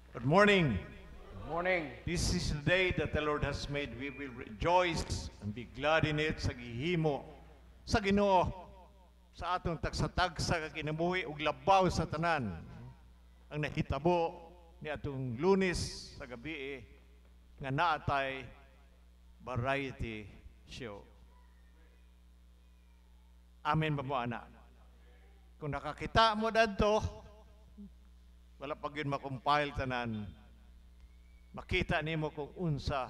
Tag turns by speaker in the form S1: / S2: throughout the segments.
S1: Good morning.
S2: Good morning.
S1: This is the day that the Lord has made. We will rejoice and be glad in it sa gihimo sa Ginoo sa atong tagsa-tagsa ka kinabuhi ug labaw sa tanan ang nahitabo ni atong Lunes sa gabi nga naatay variety show. Amen ba mo ana? Kung nakakita mo dadto, wala pa gyud ma-compile tanan, makita nimo kung unsa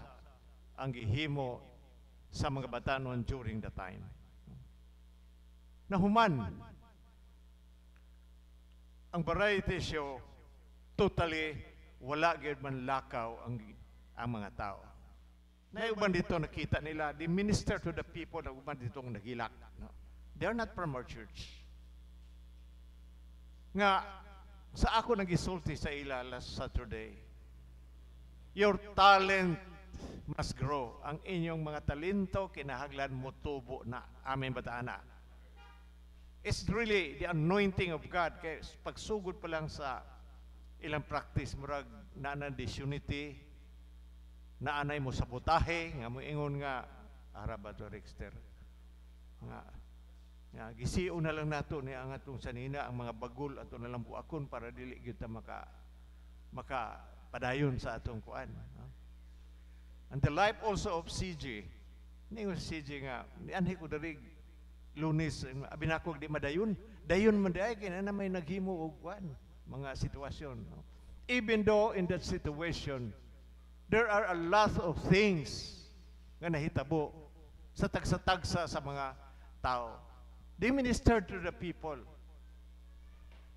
S1: ang gihimo sa mga batanon during the time. Nahuman ang variety show, totally wala gyud man lakaw ang mga tao. Na uban dito nakita nila, they minister to the people na uban dito ang nagilak. No? They are not from our church. Nga sa ako nagisulti sa ila last Saturday, your talent must grow. Ang inyong mga talento kinahanglan motubo na. Amen ba ta ana? It's really the anointing of God. Kay pagsugod pa lang sa ilang practice, murag naa disunity, naanay mo sabotahe, nga mo ingon nga, ara ba to Rexter? Nga gisio na lang nato ni ang atong sanina, ang mga bagol ato na lang buakon para dili gyud ta maka padayon sa atong kuan. No? And the life also of CJ. Ningon si CJ nga, nianhi ko diri Lunes, abi nako di madayon. Dayon man diay kay na may naghimo og kuan, mga sitwasyon. No? Even though in that situation, there are a lot of things nga nahitabo sa tagsa-tagsa sa mga tao. They minister to the people.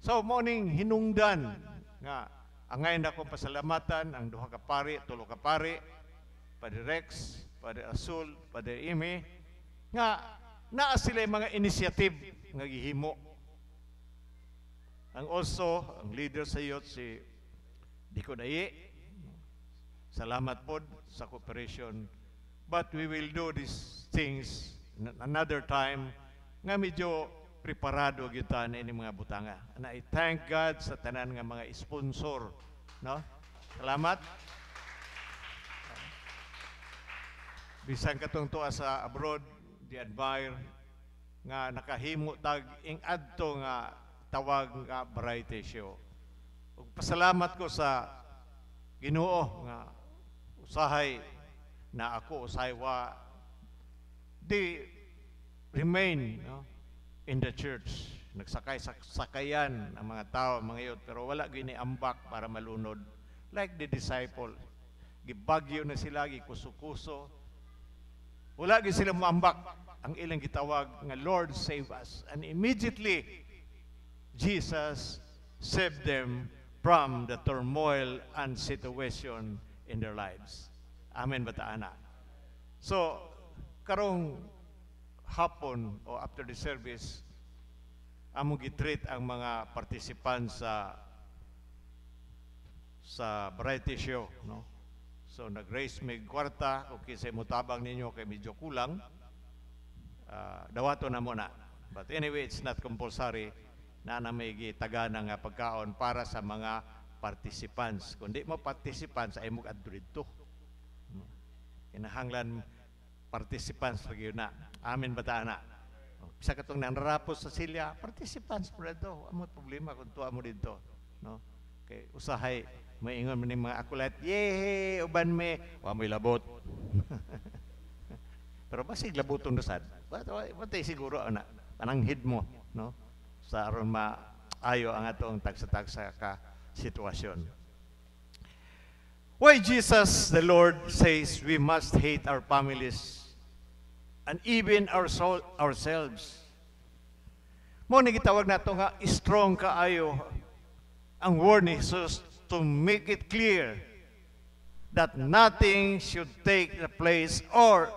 S1: So, morning hinungdan nga angay na ko pasalamatan ang duha ka pari, tulo ka pari, Padre Rex, Padre Azul, Padre Ime, nga naa sila mga initiative nga gihimo. Ang also, ang leader sa youth, si Diko Daye, salamat pod sa cooperation. But we will do these things another time nga medyo preparado gyud ta ini mga butanga. And I thank God sa tanan nga mga sponsor, no? Salamat. Bisan katong tuwa sa abroad, di admire nga nakahimo tag ing adto nga tawag nga variety show. Ug pasalamat ko sa Ginoo nga usahay na ako usahay wa di remain, no, in the church. Nagsakay sa sakayan ang mga tao, mga youth, pero wala gini ambak para malunod. Like the disciple, gibagyo na sila, gikuso-kuso. Wala gyud sila moambak. Ang ilang gitawag nga, "Lord, save us." And immediately, Jesus saved them from the turmoil and situation in their lives. Amen ba ta ana? So, karong hapon o after the service, among gitreat ang mga participants sa variety show, no? So nag-raise mig kwarta kung kinsay motabang ninyo kay medyo kulang. Dawato na mo na. But anyway, it's not compulsory na may gitagana nga pagkaon para sa mga participants. Kung di mo participants, ay mo adto didto. Kinahanglan participants ra gyud na. Amen ba ta ana? Bisa katong nanarapos sa silya, participants po dito. Amo problema kung tuwa mo dito. No? Kay usahay maingon man ning mga acolyte, "Yay, uban me," wa mo'y labot. Pero basig labuton na sad. What siguro ana, pananghid mo, no? Sa aron maayo ang atong tagsa-tagsa ka sitwasyon. Why Jesus the Lord says we must hate our families and even our soul, ourselves. Mo ni gitawag nato nga strong kaayo ang word ni Jesus to make it clear that nothing should take the place or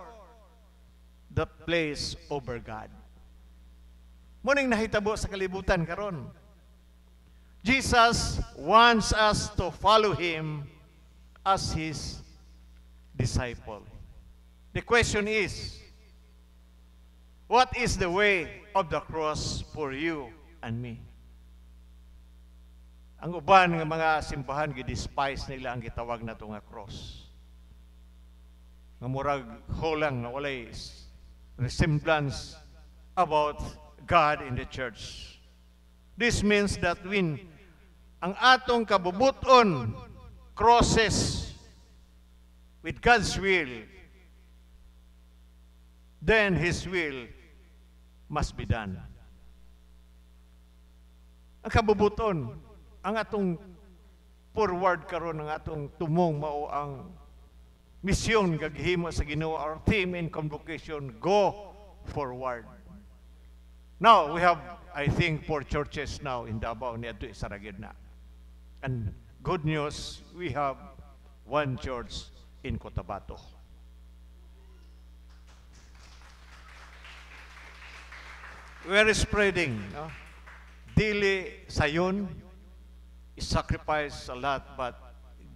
S1: the place over God. Mo ning nahitabo sa kalibutan karon. Jesus wants us to follow Him as His disciple. The question is, what is the way of the cross for you and me? Ang uban nga mga simbahan, gi-despise nila ang gitawag nato nga cross. Nga murag holang nga walay resemblance about God in the church. This means that when ang atong kabubuton crosses with God's will, then His will must be done. Ang kabubuton, ang atong forward karon, ang atong tumong mao ang misyon nga gihimo sa Ginoo, our team in convocation, go forward. Now, we have, I think, four churches now in Davao, niadto isa ra gyud na. And good news, we have one church in Cotabato. We are spreading, no? Dili sayon, sacrifice a lot, but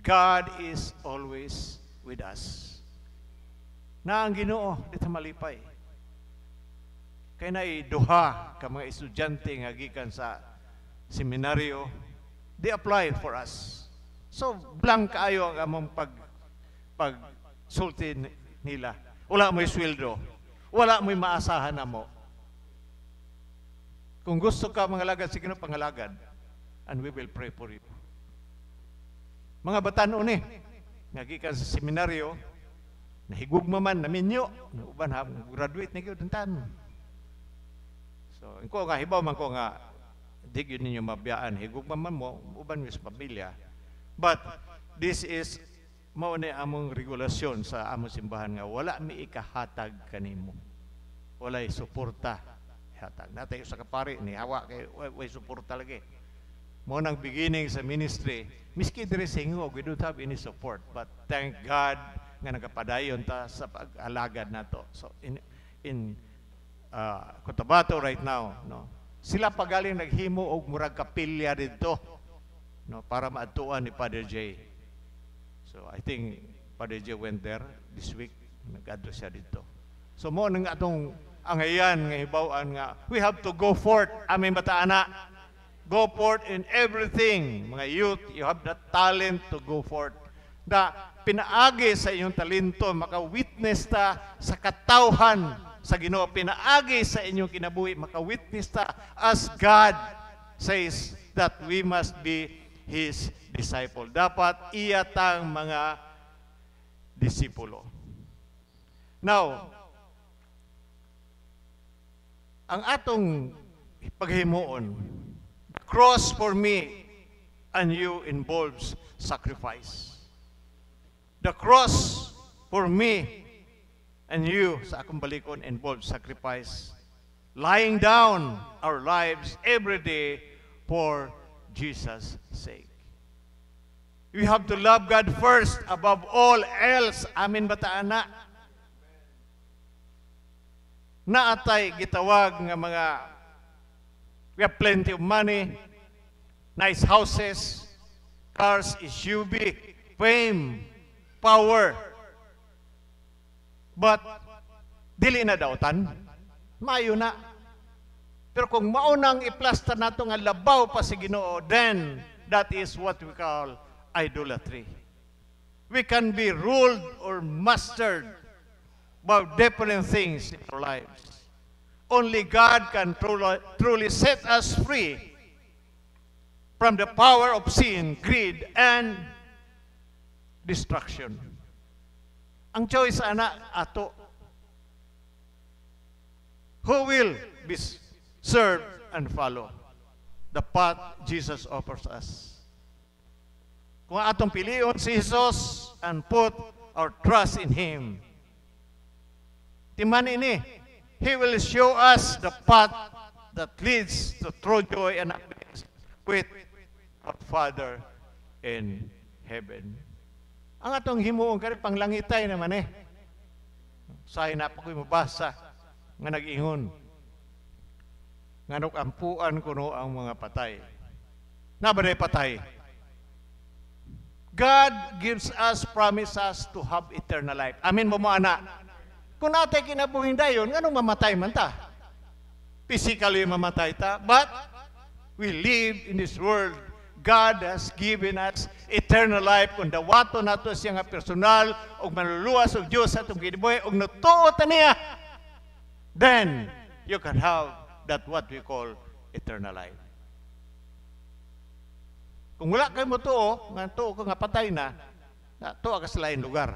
S1: God is always with us. Na ang Ginoo, di ta malipay. Kay na duha ka mga estudyante nga gikan sa seminaryo, they apply for us. So blank kaayo ang among pag sulti nila. Wala mo'y sweldo. Wala mo'y maasahan namo. Kung gusto ka mangalagad, sige na, pangalagad. And we will pray for you. Mga batan-on ni, nga gikan sa seminaryo, nahigugma man, naminyo, uban ha, graduate na gyud tan. So, ko nga hibaw man ko nga di gyud ninyo mabiyaan, higugma man mo, uban mi sa pamilya. But this is mao ni among regulasyon sa among simbahan nga wala mi ikahatag kanimo. Walay suporta hatag. Natay sa kapari ni hawa kay way suporta lagi. Mo nang beginning sa ministry, miski diri sa Ginoo, we don't have any support. But thank God nga nagapadayon ta sa pag-alagad nato. So in Cotabato right now, no. Sila pagaling naghimo og murag kapilya didto, no, para maadtuan ni Father J. So I think Father J went there this week, nagadto siya didto. So mo nang atong angayan nga hibaw-an nga we have to go forth, amin bataana. Go forth in everything. Mga youth, you have the talent to go forth. Da pinaagi sa inyong talento maka-witness ta sa katawhan sa Ginoo. Pinaagi sa inyong kinabuhi maka-witness ta as God says that we must be His disciple. Dapat iya tang mga disipulo. Now, ang atong paghimuon, cross for me and you involves sacrifice. The cross for me and you sa akong balikon involves sacrifice. Lying down our lives every day for Jesus' sake. We have to love God first above all else. Amin ba ta ana? Naatay gitawag nga mga we have plenty of money, nice houses, cars, SUV, fame, power. But dili na dautan, maayo na. Pero kung maunang iplasta nato nga labaw pa si Ginoo, then that is what we call idolatry. We can be ruled or mastered by different things in our lives. Only God can truly set us free from the power of sin, greed, and destruction. Ang choice ana ato. Who will be served and follow the path Jesus offers us? Kung atong pilion si Jesus and put our trust in Him, timan ini, He will show us the path that leads to true joy and happiness with our Father in heaven. Ang atong himuon kari panglangitay naman eh. Say na pa ko'y mabasa nga nag-ingon. Nganong ampuan kuno ang mga patay. Nabaday patay. God gives us, promises to have eternal life. Amin mo mo ana? Kung natay kinabuhing dayon, nganong mamatay man ta? Physically mamatay ta, but we live in this world. God has given us eternal life kung dawato nato siya nga personal ug manluluwas ug Dios sa atong kinabuhi ug natuo ta niya. Then you can have that what we call eternal life. Kung wala kay mo tuo, nga tuo ka nga patay na, na tuo ka sa lain lugar.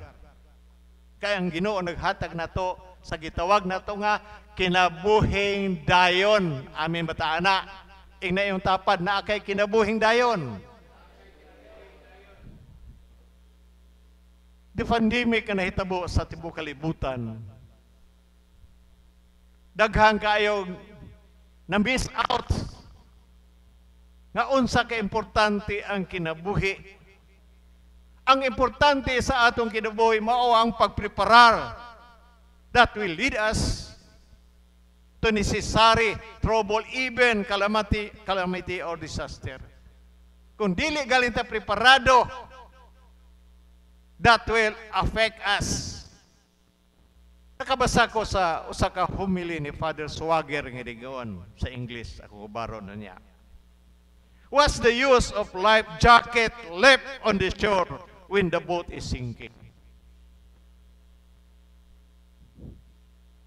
S1: Kaya ang Ginoo naghatag nato sa gitawag nato nga kinabuhing dayon. Amin ba ta ana? Ingna imong tapad, "Naa kay kinabuhing dayon." The pandemic nga nahitabo sa tibuok kalibutan. Daghan kaayo na miss out nga unsa ka importante ang kinabuhi. Ang importante sa atong kinabuhi mao ang pagpreparar that will lead us to necessary trouble, even calamity or disaster. Kung dili galing ta preparado, that will affect us. Nakabasa ko sa usa ka homily ni Father Swagger nga digaon sa English, ako baron na niya. "What's the use of life jacket left on the shore when the boat is sinking?"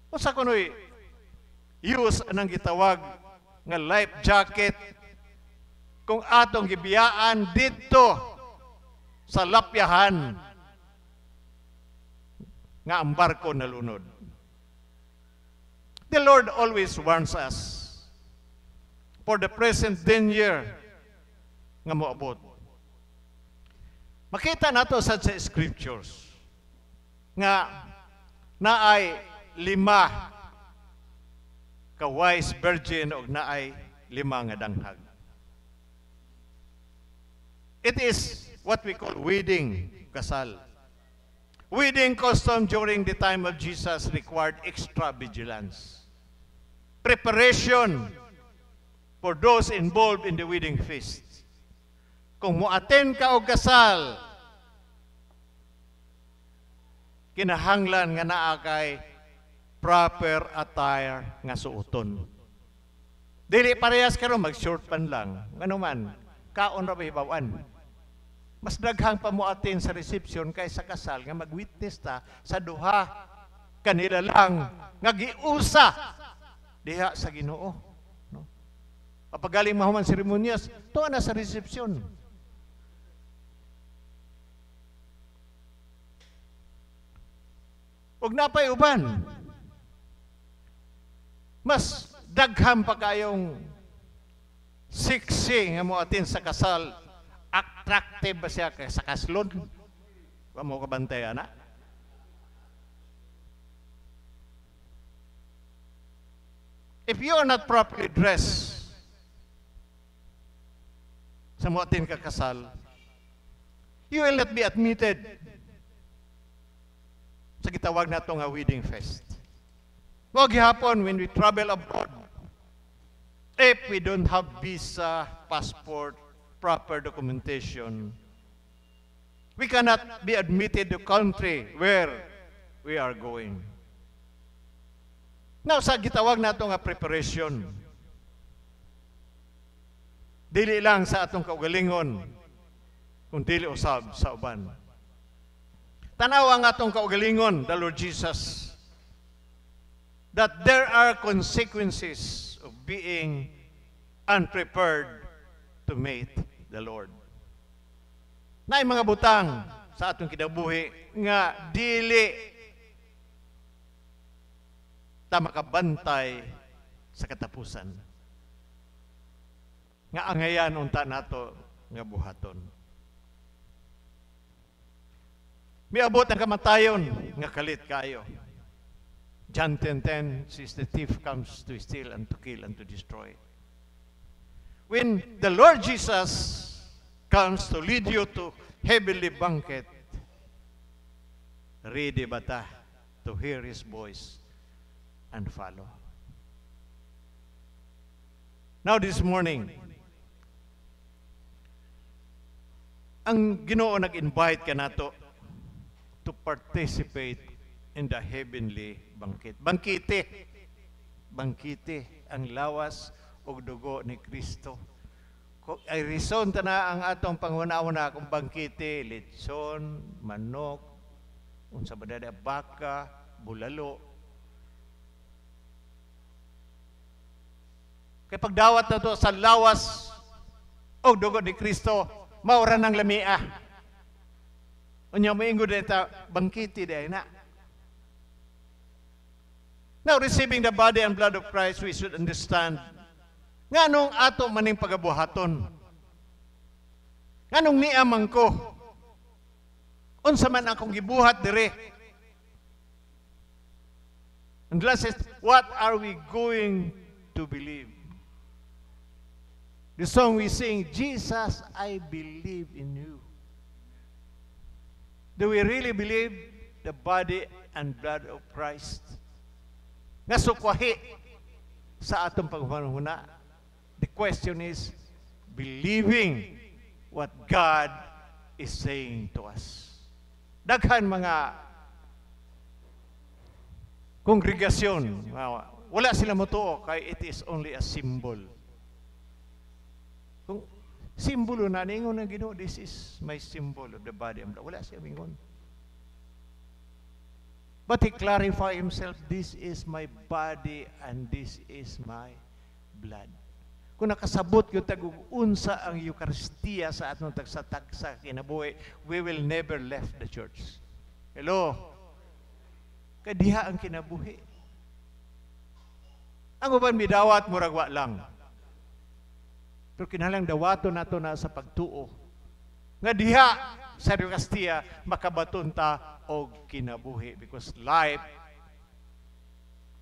S1: Unsa kuno'y use anang gitawag nga life jacket kung atong gibiyaan dito sa lapyahan nga ang barko nalunod? The Lord always warns us for the present danger nga moabot. Makita nato sa scriptures nga naay 5 ka wise virgin og naay 5 nga danghag. It is what we call wedding, kasal. Wedding custom during the time of Jesus required extra vigilance, preparation for those involved in the wedding feast. Kung mo-attend ka og kasal, kinahanglan nga naa kay proper attire nga suoton. Dili parehas karon mag-short pan lang. Ngano man, kaon ra ba hibaw-an. Mas daghang pa mo-attend sa reception kaysa kasal nga mag-witness ta sa duha kanila lang nga giusa diha sa Ginoo. No? Kapagaling mahuman seremonyas, tuwa na sa reception. Ug napay uban, mas daghan pa kayong sexy nga mo-attend sa kasal. Attractive ba siya kay sa kaslon? Wa mo kabantay ana? If you are not properly dressed sa mo-attend ka kasal, you will not be admitted sa gitawag nato nga wedding fest. Mao gihapon when we travel abroad, if we don't have visa, passport, proper documentation, we cannot be admitted to country where we are going. Now, sa gitawag nato nga preparation, dili lang sa atong kaugalingon, kung dili usab sa uban. Tanaw ang atong kaugalingon, the Lord Jesus, that there are consequences of being unprepared to meet the Lord. Naay mga butang sa atong kinabuhi nga dili ta makabantay sa katapusan. Nga angayan unta nato nga buhaton. Miabot ang kamatayon nga kalit kayo. John 10:10 says the thief comes to steal and to kill and to destroy. When the Lord Jesus comes to lead you to heavenly banquet, ready ba ta to hear His voice and follow? Now this morning, ang Ginoo nag-invite ka nato to participate in the heavenly banquet. Bangkite. Bangkite ang lawas og dugo ni Kristo. Ay reason ta na ang atong panghuna-huna kung bangkete, litson, manok, unsa ba dada, baka, bulalo. Kay pagdawat na to sa lawas o dugo ni Kristo, maura ng lamia. Unya moingon ta bangkete dai na. Now, receiving the body and blood of Christ, we should understand nganong ato maning pagabuhaton. Nganong niya man ko? Unsa man akong gibuhat dire? And last is, what are we going to believe? The song we sing, "Jesus, I believe in you." Do we really believe the body and blood of Christ? Nga sukwahi sa atong panghuna. The question is, believing what God is saying to us. Daghan mga kongregasyon, wala sila motuo kay it is only a symbol. Kung simbolo na, ningon ng Ginoo, "This is my symbol of the body and blood." Wala siya mingon. But he clarify himself, "This is my body and this is my blood." Kung nakasabot gyud tag unsa ang Eucharistia sa atong tagsa-tagsa kinabuhi, we will never left the church. Hello? Kay diha ang kinabuhi. Ang uban midawat murag wa lang. Pero kinahanglan dawaton nato na sa pagtuo. Nga diha sa Eucharistia makabaton ta og kinabuhi because life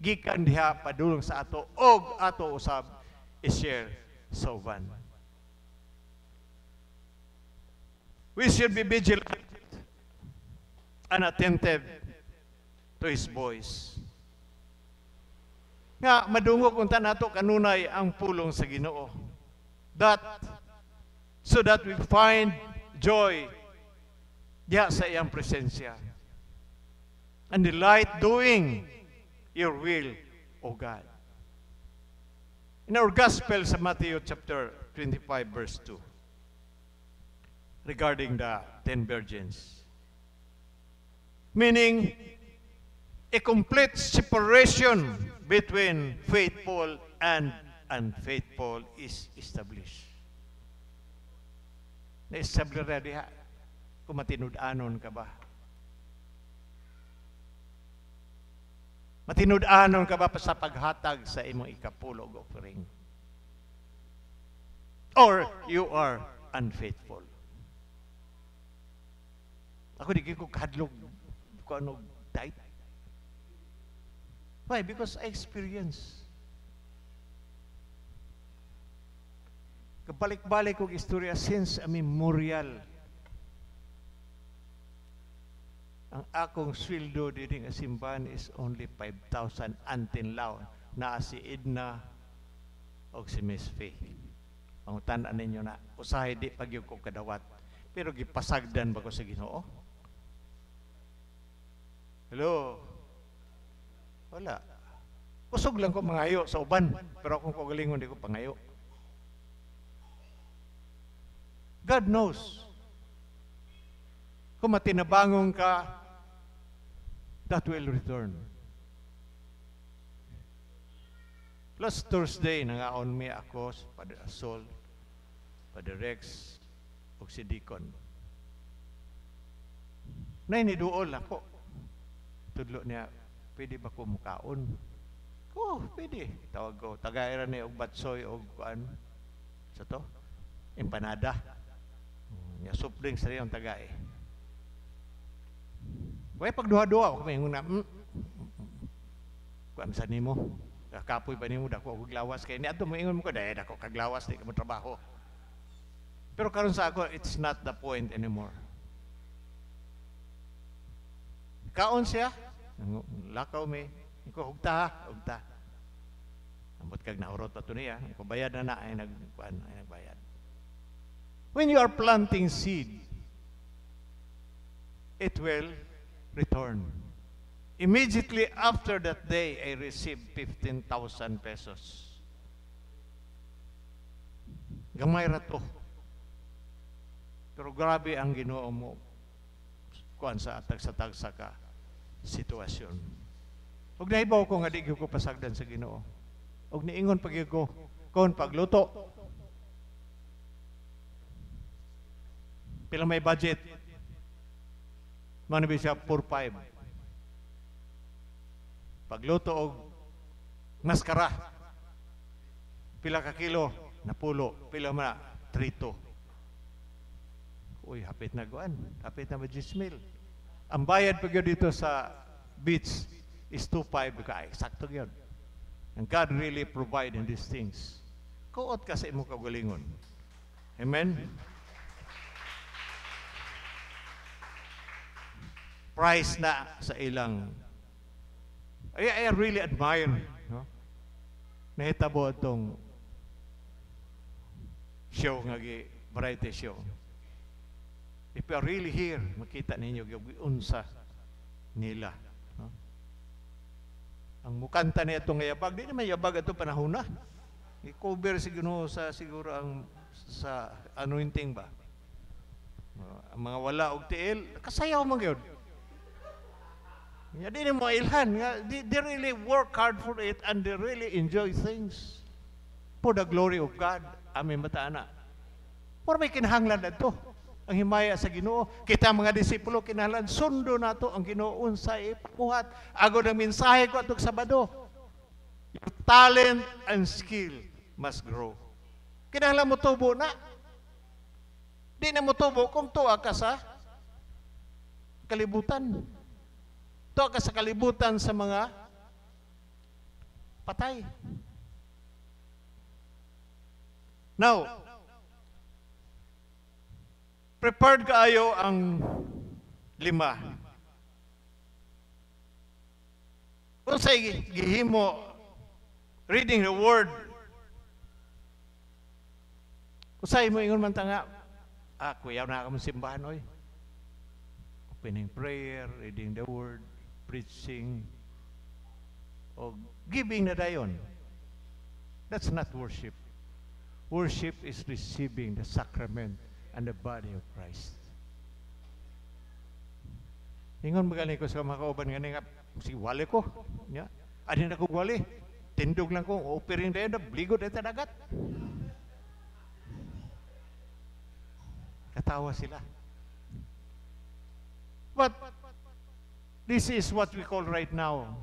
S1: gikan diha padulong sa ato og ato usab i-share sa uban. We should be vigilant and attentive to His voice. Nga madungog unta nato kanunay ang pulong sa Ginoo. That so that we find joy diha sa iyang presensya. And delight doing your will, O God. In our gospel sa Matthew chapter 25 verse 2, regarding the 10 virgins, meaning a complete separation between faithful and unfaithful is established. Na-establish na diha kung matinud-anon ka ba. Matinud-anon ka ba sa paghatag sa imong ikapulog offering? Or you are unfaithful? Ako di ko kahadlok ko ano tithe. Why? Because I experience. Kabalik-balik kong istorya since a memorial. Ang akong sweldo diri nga simbahan is only 5,000 until now. Naa si Edna og si Miss Faye. Pangutan-an ninyo na, usahay di pagyud ko kadawat. Pero gipasagdan ba ko sa Ginoo? Hello? Wala. Kusog lang ko mangayo sa uban, pero akong kaugalingon di ko pangayo. God knows. Kung matinabangon ka, that will return. Last Thursday, nangaon mi ako, Padre Asol, Padre Rex, ug si Deacon. Nay niduol ako. Tudlo niya, "Pwede ba ko mukaon?" Oh, pwede. Tawag ko, tagayra ni og batsoy og kuan. Sa to? Empanada. Nya soft drinks rin ang tagay. Way pagduha-duha ako may na, kuan sa nimo. Kapoy pa nimo, dako og lawas kay ni adto moingon mo ko dahil dako kaglawas, di ka mo trabaho. Pero karon sa ako, it's not the point anymore. Kaon siya, lakaw mi, ko hugta ha, hugta. Ambot kag naurot pa to niya, ko bayad na na ay nagkuan ay nagbayad. When you are planting seed, it will return. Immediately after that day, I received 15,000 pesos. Gamay ra to. Pero grabe ang Ginoo mo kuan sa tagsa-tagsa ka sitwasyon. Ug nahibaw ko nga di gyud ko pasagdan sa Ginoo. Ug niingon pa gyud ko kon pagluto. Pila may budget? Mano ba siya 4-5. Pagluto og maskara. Pila ka kilo? Napulo. Pila man? 3-2. Uy, hapit na guan. Hapit na ma-10,000. Ang bayad pa gyud dito sa beach is 2.5 ka. Sakto gyud. And God really provide in these things. Kuot ka sa imong kaugalingon. Amen? Price na sa ilang. I really admire, no? Nahitabo itong show nga gi variety show. If you are really here, makita ninyo yung unsa nila. No? Ang mukanta niya itong yabag, di naman yabag ito panahon na. I-cover si Ginoo sa siguro ang sa anointing ba? No? Ang mga wala og tiil, kasayaw man gyud. Nga di mo ilhan, nga they really work hard for it and they really enjoy things for the glory of God. Amen ba na? Pero may kinahanglan na ito. Ang himaya sa Ginoo. Kita mga disipulo kinahanglan sundo nato ang Ginoo unsa ipabuhat. Agod ang mensahe ko atong Sabado. Your talent and skill must grow. Kinahanglan mo tubo na. Di na mo tubo kung tuwa ka sa kalibutan. Tuwa ka sa kalibutan sa mga patay. Now, prepared kaayo ang lima. Kung sa'y gihimo, reading the word, kung sa'y mo ingon man ta nga, kuyaw na akong simbahan, oy. Opening prayer, reading the word, preaching, o giving na dayon. That's not worship. Worship is receiving the sacrament and the body of Christ. Ingon magaling ko sa mga kauban nga nga, sige, wali ko. Ya. Adin ako wali. Tindog lang ko, opening dayon, bligo dayon dagat. Katawa sila. But this is what we call right now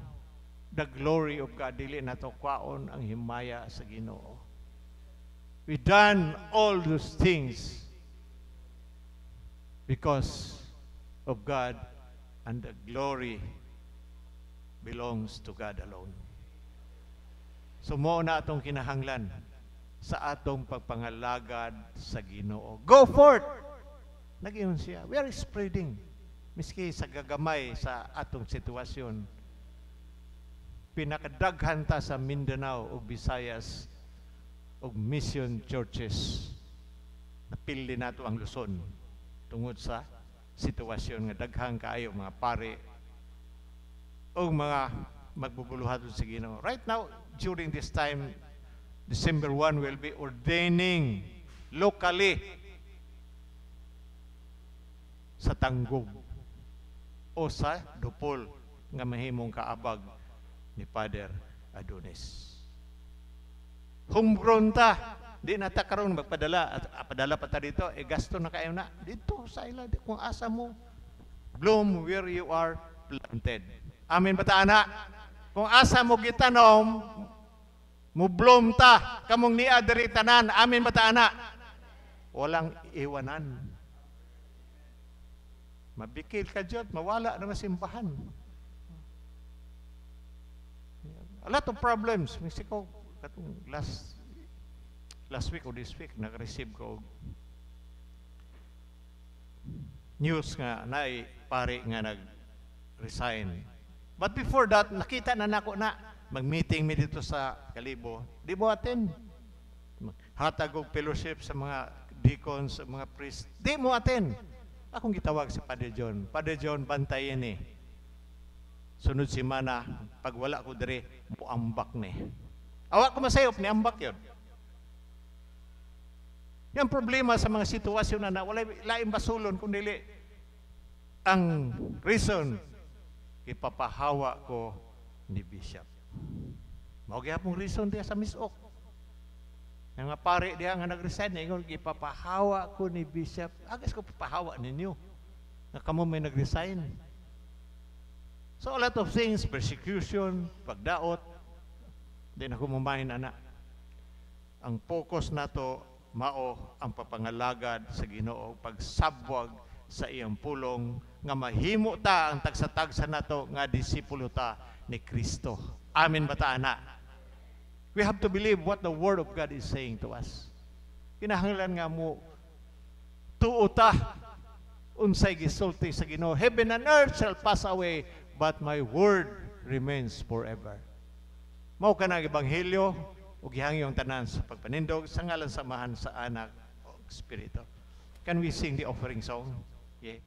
S1: the glory of God. Dili na to kwaon ang himaya sa Ginoo. We done all those things because of God, and the glory belongs to God alone. So mo na atong kinahanglan sa atong pagpangalagad sa Ginoo. Go forth! Nag-iyon siya. We are spreading. Miski sa gagamay sa atong sitwasyon, pinakadaghan ta sa Mindanao ug Visayas ug mission churches. Napili nato ang Luzon tungod sa sitwasyon nga daghang kaayo mga pare o mga magbubuluhaton sa Ginoo. Right now, during this time, December 1 will be ordaining locally sa Tanggob o sa Dupol nga mahimong kaabag ni Father Adonis. Homegrown ta. Di na ta karon magpadala at padala pa ta dito, e gasto na kayo na dito sa ila kung asa mo bloom where you are planted. Amen ba ta ana? Kung asa mo gitanom, mo bloom ta kamong niya diri tanan. Amen ba ta ana? Walang iwanan. Mabikil ka dyan, mawala na simbahan. A lot of problems. Mexico, katong last week or this week, nag-receive ko news nga naay pare nga nag-resign. But before that, nakita na nako na mag-meeting mi dito sa Kalibo. Di mo attend. Hatag og fellowship sa mga deacons, sa mga priests. Di mo attend. Akong gitawag si Padre John. Padre John, bantayin ni. Sunod si mana, pag wala ko diri, muambak ni. Awa ko masayop, ni ambak yun. Yang problema sa mga sitwasyon na walay laing basulon kung dili ang reason, ipapahawa ko ni Bishop. Mao gyapon reason diha sa Misok. Nga nga pare diha nga nag-resign, ingon, "Gipapahawa ko ni Bishop." Agas ko papahawa ninyo nga kamo may nag-resign. So a lot of things, persecution, pagdaot, di na ko mumahin ana. Ang focus nato mao ang papangalagad sa Ginoo, pagsabwag sa iyang pulong nga mahimo ta ang tagsa-tagsa nato nga disipulo ta ni Kristo. Amen ba ta ana? We have to believe what the Word of God is saying to us. Kinahanglan nga mo tuo ta unsay gisulti sa Ginoo. "Heaven and earth shall pass away, but my word remains forever." Mao kana ang ebanghelyo ug gihangyo ang tanan sa pagpanindog sa ngalan sa Amahan, sa Anak ug Espiritu. Can we sing the offering song? Yeah.